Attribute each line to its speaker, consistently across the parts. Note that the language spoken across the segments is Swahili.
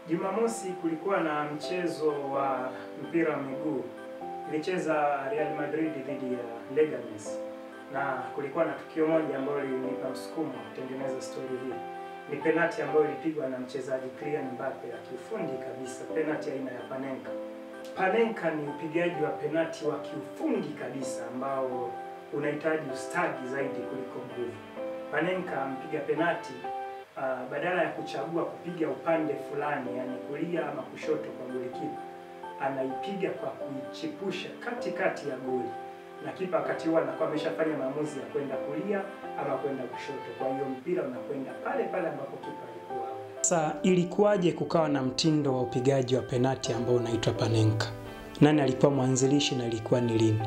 Speaker 1: Jumamosi kulikuwa na mchezo wa mpira wa miguu. Ilicheza Real Madrid dhidi ya Leganes. Na kulikuwa na tukio moja ambalo lilinipa msukumo wa kutengeneza story hii. Ni penalti ambayo ilipigwa na mchezaji Kylian Mbappe ya kiufundi kabisa, penalti aina ya Panenka. Panenka ni upigaji wa penalti wa kiufundi kabisa ambao unahitaji ustadi zaidi kuliko nguvu. Panenka mpiga penalti badala ya kuchagua kupiga upande fulani, yani kulia ama kushoto kwa golikipa, anaipiga kwa kuichipusha katikati ya goli. Na kipa wakati huo anakuwa ameshafanya maamuzi ya kwenda kulia ama kwenda kushoto. Kwa hiyo mpira unakwenda pale pale ambapo kipa alikuwa. Sasa ilikuwaje kukawa na mtindo wa upigaji wa penalti ambao unaitwa Panenka? Nani alikuwa mwanzilishi na ilikuwa ni lini?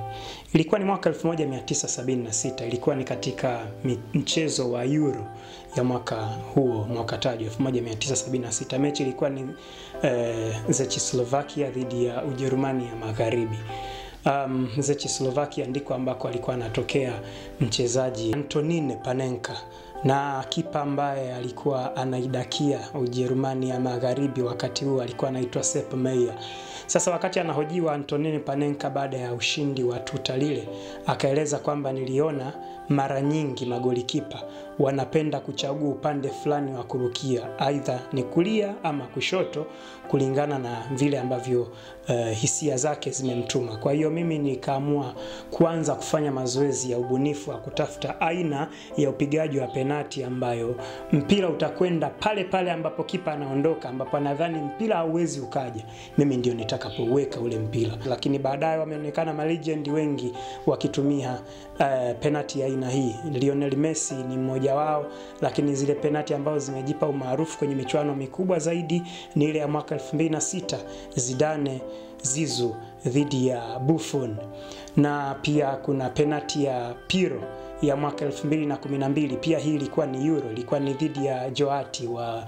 Speaker 1: Ilikuwa ni mwaka 1976, ilikuwa ni katika mchezo wa Euro ya mwaka huo, mwaka tajwa 1976. Mechi ilikuwa ni Czechoslovakia dhidi ya Ujerumani ya Magharibi. Czechoslovakia ndiko ambako alikuwa anatokea mchezaji Antonin Panenka, na kipa ambaye alikuwa anaidakia Ujerumani ya Magharibi wakati huo alikuwa anaitwa Sepp Maier. Sasa wakati anahojiwa Antonin Panenka baada ya ushindi wa tuta lile, akaeleza kwamba niliona mara nyingi magolikipa wanapenda kuchagua upande fulani wa kurukia, aidha ni kulia ama kushoto, kulingana na vile ambavyo hisia zake zimemtuma. Kwa hiyo mimi nikaamua kuanza kufanya mazoezi ya ubunifu wa kutafuta aina ya upigaji wa penalti ambayo mpira utakwenda pale pale ambapo kipa anaondoka, ambapo nadhani mpira hauwezi ukaja, mimi ndio nitakapoweka ule mpira. Lakini baadaye wameonekana malegend wengi wakitumia penalti ya aina hii. Lionel Messi ni mmoja wao, lakini zile penalti ambazo zimejipa umaarufu kwenye michuano mikubwa zaidi ni ile ya mwaka 2006 Zidane Zizou dhidi ya Buffon, na pia kuna penalti ya Pirlo ya mwaka 2012. Pia hii ilikuwa ni Euro, ilikuwa ni dhidi ya Joati wa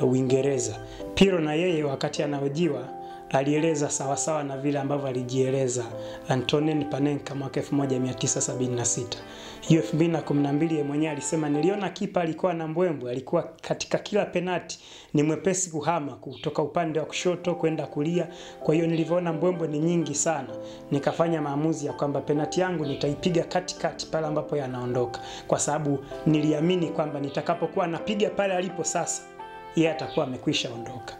Speaker 1: Uingereza. Pirlo na yeye wakati anahojiwa alieleza sawasawa na vile ambavyo alijieleza Antonin Panenka mwaka 1976. Hiyo 2012 yeye mwenyewe alisema, niliona kipa alikuwa na mbwembwe, alikuwa katika kila penalti ni mwepesi kuhama kutoka upande wa kushoto kwenda kulia. Kwa hiyo nilivyoona mbwembwe ni nyingi sana, nikafanya maamuzi ya kwamba penalti yangu nitaipiga katikati pale ambapo yanaondoka, kwa sababu niliamini kwamba nitakapokuwa napiga pale alipo sasa, yeye atakuwa amekwisha ondoka.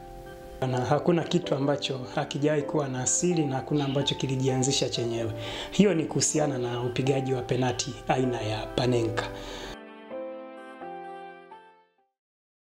Speaker 1: Na hakuna kitu ambacho hakijawahi kuwa na asili na hakuna ambacho kilijianzisha chenyewe. Hiyo ni kuhusiana na upigaji wa penalti aina ya Panenka.